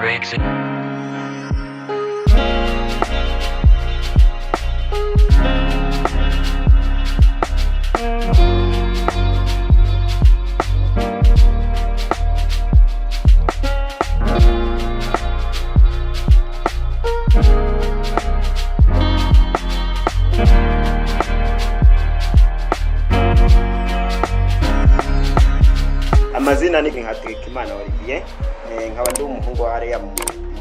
Exit. Amazina ni Hategekimana Olivier, nkaba ndi umuhungu wa hariya mu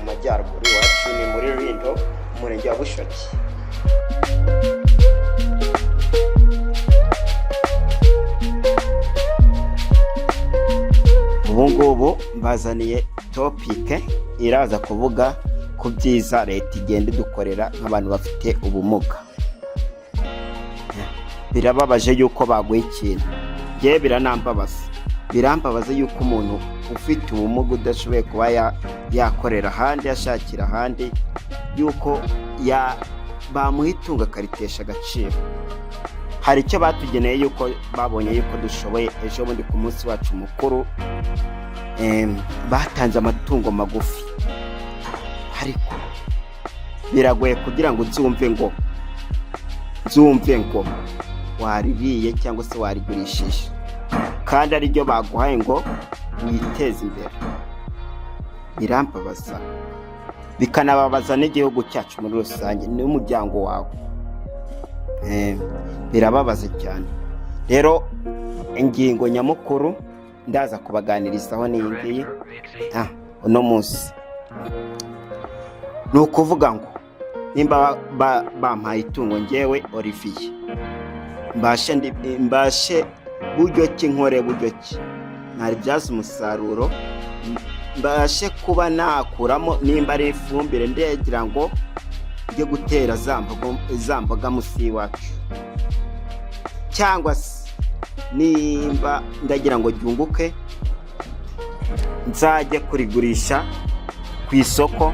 majyaruguru. Iwacu ni muri Rulindo, umurenge wa Bushoki. Ubu ngubu mbazaniye topic iraza kuvuga ku byiza leta igenda idukorera nk'abantu bafite ubumuga. Birababaje yuko baguha ikintu, ngewe biranambabaza, birambabaza yuko umuntu ufite ubumuga udashoboye kuba yakorera ahandi, yashakira ahandi, yuko bamuha itungo akaritesha agaciro. Hari icyo batugeneye, yuko babonye yuko dushoboye. Ejo bundi ku munsi wacu mukuru, batanze amatungo magufi, ariko biragoye kugira ngo nzumve ngo waririye cyangwa se warigurishije, kandi ariryo baguhaye ngo witeze imbere. Birambabaza, bikanababaza n'igihugu cyacu muri rusange n'umuryango wawe. Birababaza cyane. Rero ingingo nyamukuru ndaza kubaganirizaho ni iyi ngiyi. Director Exit. Uno munsi ni ukuvuga ngo nimba bampaye itungo, ngewe Olivier, mbashe buryo ki nkore, buryo ki naribyaza umusaruro, mbashe kuba nakuramo nimba ari ifumbire ndegira ngo njye gutera za mboga munsi y'iwacu, cyangwa se nimba ndagira ngo ryunguke, nzajye kurigurisha ku isoko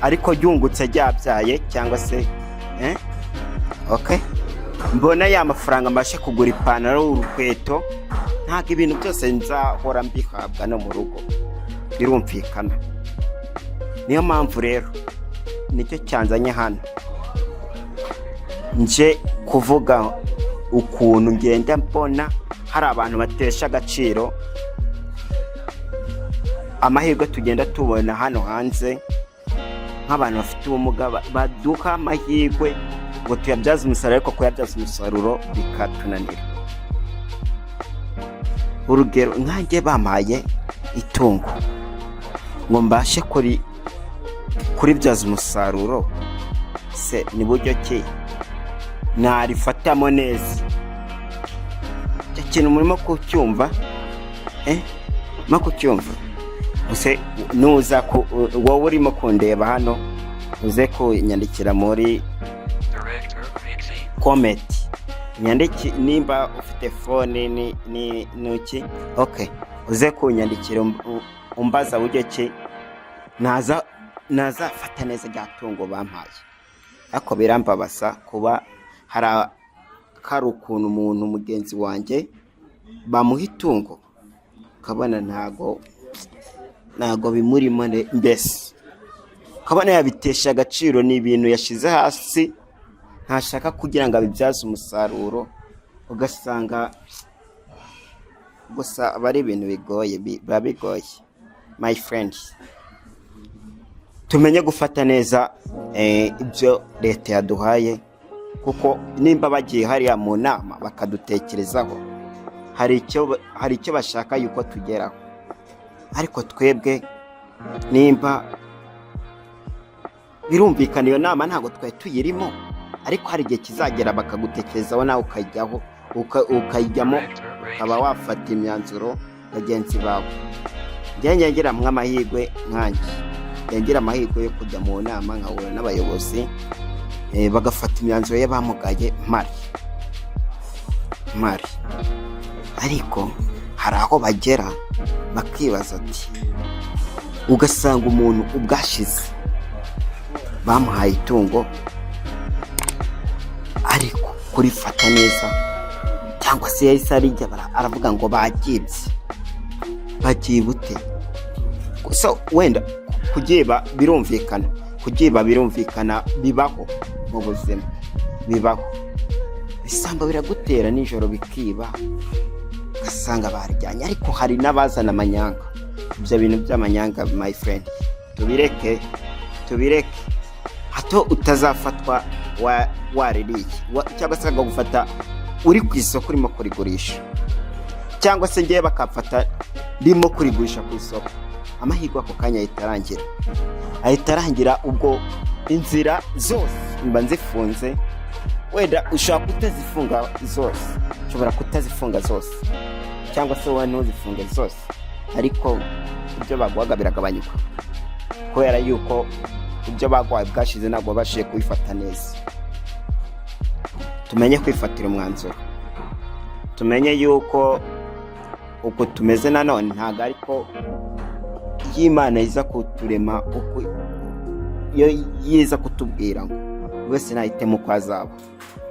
ariko ryungutse, ryabyaye, cyangwa se okay, mbona ya mafaranga mbashe kugura ipantaro, urukweto. Ntabwo ibintu byose nzahora mbihabwa no mu rugo, birumvikana. Niyo mpamvu rero nicyo cyanzanye hano, nje kuvuga ukuntu ngenda mbona hari abantu batesha agaciro amahirwe tugenda tubona hano hanze nk'abantu bafite ubumuga. Baduha amahirwe ngo tuyabyaze umusaruro, ariko kuyabyaza umusaruro bikatunanira. Urugero, nkanjye bampaye itungo ngo mbashe kuribyaza umusaruro, se ni buryo ki narifatamo neza? Icyo kintu murimo kucyumva? Murimo kucyumva? Use nuza wowe urimo kundeba hano, uze kunyandikira muri Director Exit. comment, nyandiki nimba ufite phone ni nuki. Okay, uze kunyandikira umbaza buryo ki naza nazafata neza rya tungo bampaye. Ariko birambabaza kuba hari ukuntu umuntu mugenzi wanjye bamuha itungo, ukabona ntago bimurimo, mbese ukabona yabitesha agaciro. Ni ibintu yashyize hasi, ntashaka kugira ngo abibyaze umusaruro. Ugasanga gusa aba ari ibintu bigoye, biba bigoye, my friend. Tumenye gufata neza ibyo leta yaduhaye, kuko nimba bagiye hariya mu nama bakadutekerezaho, hari icyo bashaka yuko tugeraho. Ariko twebwe nimba birumvikana, iyo nama ntabwo twari tuyirimo, ariko hari igihe kizagera bakagutekerezaho, nawe ukajyaho, ukayijyamo, ukaba wafata imyanzuro bagenzi bawe. Njye ngira amahirwe, nkanjye ngira amahirwe yo kujya mu nama, nkahura n'abayobozi, bagafata imyanzuro y'abamugaye mpari mpari. Ariko hari aho bagera bakibaza ati, ugasanga umuntu ubwashize bamuhaye itungo, ariko kurifata neza, cyangwa se yahise arijya, aravuga ngo bagibye. Bagiye bute? So wenda Kuryiba birumvikana, kuryiba birumvikana, bibaho mu buzima, bibaho. Ibisambo biragutera nijoro bikiba, ugasanga baryanye. Ariko hari n'abazana amanyanga. Ibyo bintu by'amanyanga, my friend, tubireke, tubireke, hato utazafatwa waririye cyangwa se bakagufata uri ku isoko urimo kurigurisha, cyangwa se ngewe bakamfata ndimo kurigurisha ku isoko. Amahirwe ako kanya ahita arangira, ahita arangira. Ubwo inzira zose mba nzifunze. Wenda ushobora kutazifunga zose, ushobora kutazifunga zose, cyangwa se wowe ntuzifunge zose, ariko ibyo baguhaga biragabanyuka, kubera yuko ibyo baguhaye bwashize ntabwo wabashije kubifata neza. Tumenye kwifatira umwanzuro, tumenye yuko uko tumeze nanone ntabwo, ariko iyo Imana iza kuturema uko, iyo yiza kutubwira ngo buri wese nahitemo uko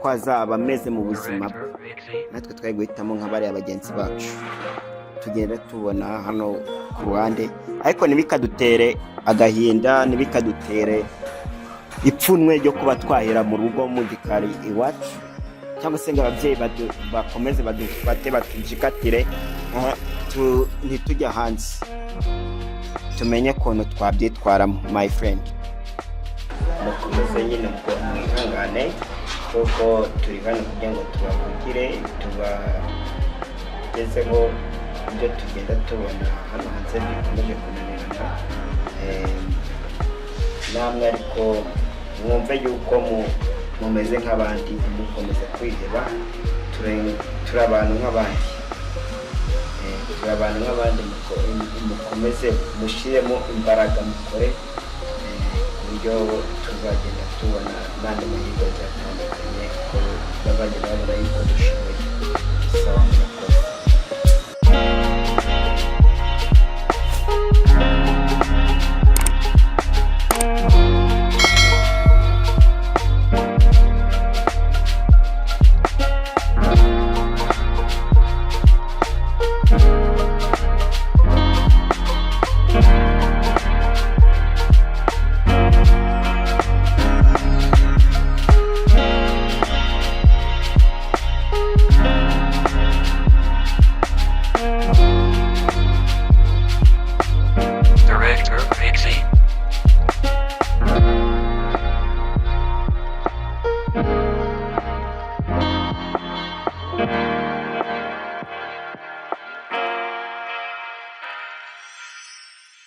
azaba ameze mu buzima bwe, Director Pixie. natwe twari guhitamo nka bariya bagenzi bacu tugenda tubona hano ku ruhande. Ariko ntibikadutere agahinda, ntibikadutere ipfunwe ryo kuba twahera mu rugo mu gikari iwacu, cyangwa se ngo ababyeyi bakomeze badufate batujikatire, ntitujya hanze. Tumenye ukuntu twabyitwaramo, my friend. Mukomeze nyine ngo mwihangane, kuko turi hano kugira ngo tubavugire, tubagezeho ibyo tugenda tubona hano hanze bikomeje kunanirana. Namwe ariko mwumve yuko mumeze nk'abandi, ntimukomeze kwiheba. Turi abantu nk'abandi. Turi abantu nk'abandi. Mukomeze mushyiremo imbaraga, mukore, ku buryo tuzagenda tubona n'andi mahirwe agiye atandukanye, ko bazagenda babona yuko dushoboye.